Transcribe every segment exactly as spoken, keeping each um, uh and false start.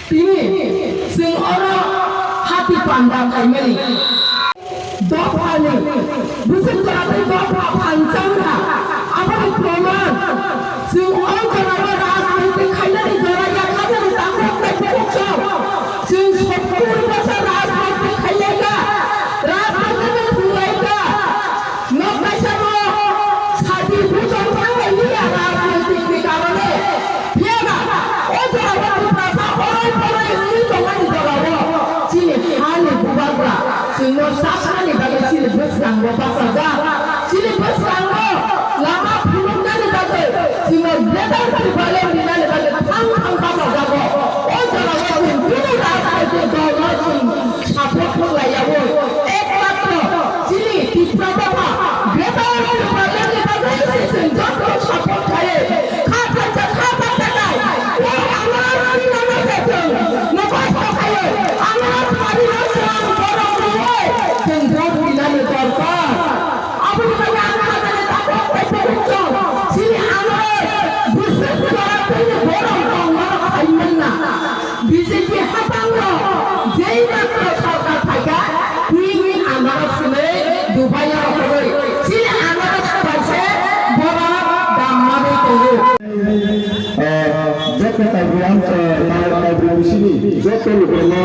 Tini chwng oro hati panda khaimani dophani bwswk jora tei dopha phanchang kha. Aboni proman chwng o jorao rajniti khainani jora ya kha, jani takhuk tei bukhuk chwng sottur bosor rajniti khailai kha, rajniti no thwnglaikha. Nok kaisa no sadi buchong thanglailiya rajniti ni karone. Phiya ba, o jora o Tiprasa orai porai wngwi tongmani jora o chini hani bubagra chwngno saknani bagwi chini bwskango bachajak. Chini bwskango lama phunuknani bagwi chwngno Greater Tipraland rinani bagwi thang thang bachajago. O jora o chwng kunu rajniti dol no chwng support khlaiyaui ekmatro chini Tipra dopha Greater Tipraland ni bagwi se chwng joto support khlaiwi kha phaisa kha phaisa khai o amorok sinama se chwng mukhosto khaiwi amorok sari no chwng borok rwui chwng vote rinani dorkar. Aboni bagwi ang kha jani takhuk tei bukhuk chwng chini amorok bwswk jora tei borok tongmano khai manna. B J P hapango jei matro sorkar phaikha, tini anarok swnwi Dubai o rwgwi chini anarok swbaise borok dammani tongo. Ah, joto Karbi Anchal, ah, Karbi bisini joto lukurokno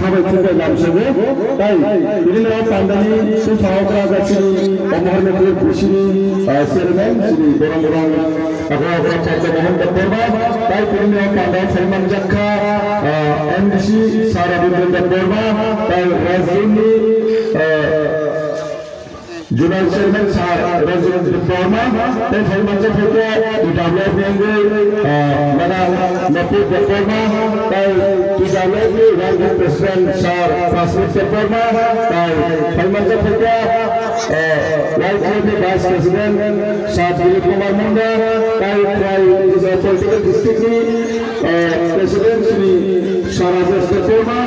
khabai thubai lamsogo. Tai bini pandani sumsao kwraga chini Omornath bisini, ah, chairman chini borong borong Ako, ako, Chakma Mohan Debbarma, tai tini o panda saimanjak kha, ah, M D C Sir Rabindra Debbarma, tai Rajni, ah, Zonal Chairman Sir Rajni Debbarma, tai saimanjak kha T W F ni wngwi, ah, Madam Nopur Debbarma, tai T W F ni Working President Sir Prasmit Debbarma, tai saimanjak kha, ah, Y T F ni Vice President Sir Dilip Kumar Munda, tai, tai, eh, political district ni, eh, president Shri Sarajesh Debbarma,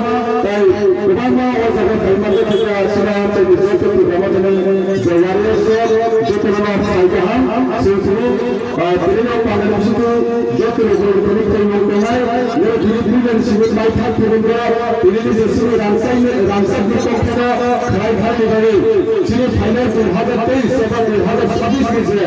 tai kwbangma o jaga phaima le kisa sina tai ni joto program ni jawari so joto na sai kaham sini, eh, tini no pandani situ joto ni joto ni tei mo ko hai, yo tini program sini mai thak tini ko, tini ni sini rangsai ni, rangsai ni ko kena, khalai thani bari. Chini phainai dui hazar teis eba dui hazar chabbish ni je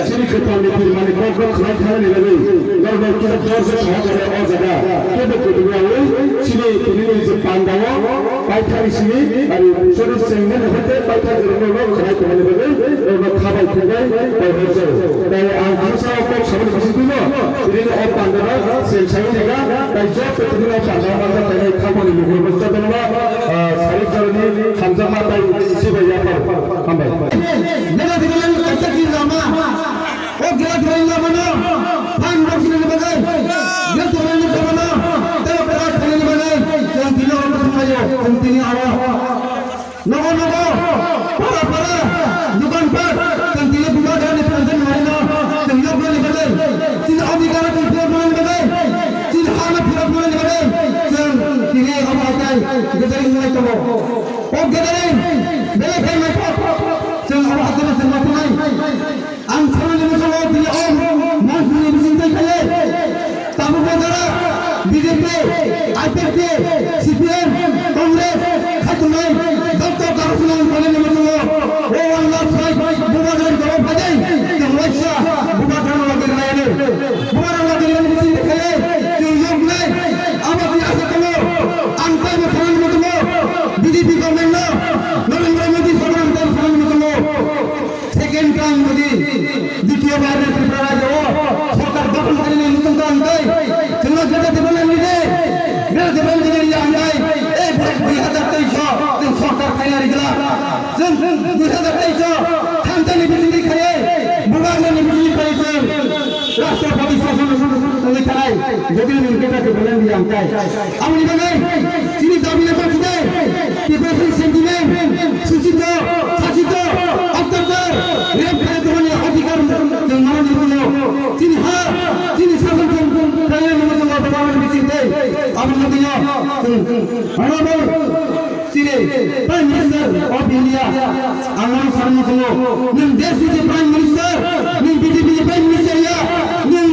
chini kwtal ni phirmani kok rok khlai thani ni bagwi norok no kisa jor se saha jani o jaga kebo kutung yawi chini tini ni je panda o paithani simi ari chori chengmen hote paithak rok no khlai tongmani bagwi norok no khabai thangbai pai hor jao. Tai ang bangsa o kok sabani bising twi no tini ni o panda no sel sawi jaga tai joto tini ni o panda o manjak tai khapani lukur no joto no. Ah, sari jorani hamjakma tai sibai yapar. Hambai. Gela Tipraland kaisa ki lama. O Gela Tipraland lama no. Phan box ni bagai. Gela Tipraland lama no. Tei o pera thani ni bagai. Yang tini o thang ayo. Yang tini awa. Nogo nogo. Para para. Dukan pat. Yang tini buka dan ni pantai mari no. Yang yok ni bagai. Tini o di kara tini pura ni bagai. Tini hana pura ni bagai. Yang tini o bagai. Gedari mulai tobo. O gathering, belai khe naithok. Chwng abo hakhe no chwng ma thunai. Ang sanani muchungo tini o monchni bising twi khaye. Tabukbo jora B J P, I P F T, C P M, Congress, khatunai, joto kabuchunang manani muchungo. O ang last fight, bubagrani jawab phajai, chwng waisa, bubagrano lagi rwnai. Bubagrano lagi rwnai bising twi khaye, chwng yoknai, abo twi asa tongo. Ang taibo sanani muchungo. B J P government no Narendra Modi sorkar tei sanani muchungo second time Modi ditiyo bar ni Tripura rajyo o sorkar gothon khainani muchung tong tei chwngno jeta dibana nide, jeta dibana nide ya angkai, ei bhai dui hazar teis o chwng sorkar khaina rigla, chwng dui hazar teis o thansa ni bisingtwi khaiwi, bubagra ni bisingtwi khaiwi chwng Rashtrapati Shasan wngwi thanai, jotoni ni keta dibana nide ya angkai. Aboni bagwi chini dabi no tongthide, depression sentiment, suchito, sachito, otyachar, rape khaina tongmani adhikar chwng manani bagwi chini ha, chini sason chwng khaina bagwi chwng obyabhak ni bising tei aboni bagwi chwng honorable chini Prime Minister of India, ang no sanwi tongo, nwng desh ni Prime Minister, nwng B J P ni Prime Minister ya, nwng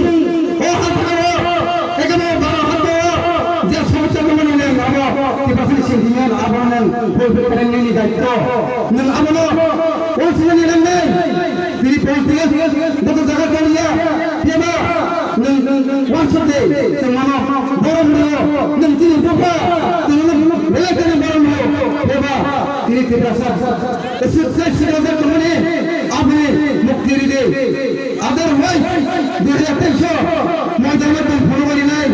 o ha thani o, ekdom baro hato o, je somossa Tiprasani sentiment abono nwng fulfill khlainani daityo. Nwng abono uansuknani nangnai. Tini politics joto jaga chaliya. Phiya ba nwng uansukdi, chwng mano borom rw. Nwng chini bupha, chwng nwng belai kheno borom rw. Phiya ba tini Tiprasa sik-, sik-, sikajak tongmani aboni mukti ridi. Otherwise, dui hajar teis o moidano tong phunugwi rinai.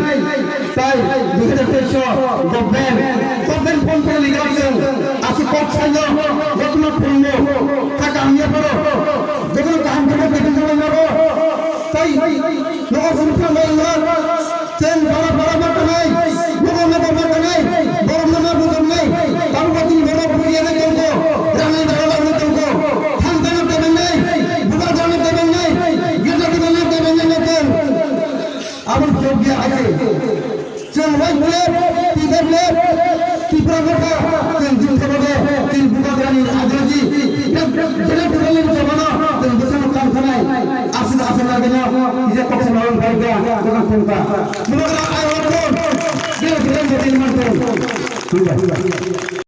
Tai dui hajar teis o government, government form khe leader chwng aswk kok saino, jotono phungo, kha kaham ya phoro, jotono kaham khe bo beton jagwi mago. Tai nogo phunukma bai wngma, chwng bara bara ma tanai, nogo nogo ma tanai, borokno ma bujoknai, tabukbo chini borok bujiya nai tongkho, rangni dara rangni tongkho, thansa no tebengnai, bubagra no tebengnai, girja no tebengnai, tebengnai no chwng. Aboni phiyok dia hai se. Chwng Y P F, T W F, Tipra Motha, chwng jingthabo de, chini bubagrani ideology, jene tubali ni jabano, chwng bwsano kam khanai, aswk aswk lagino, kisa kok se malang bhai ga, bukan phone ka. Bubagra I want phone, dia bilang jadi mantu. Sudah.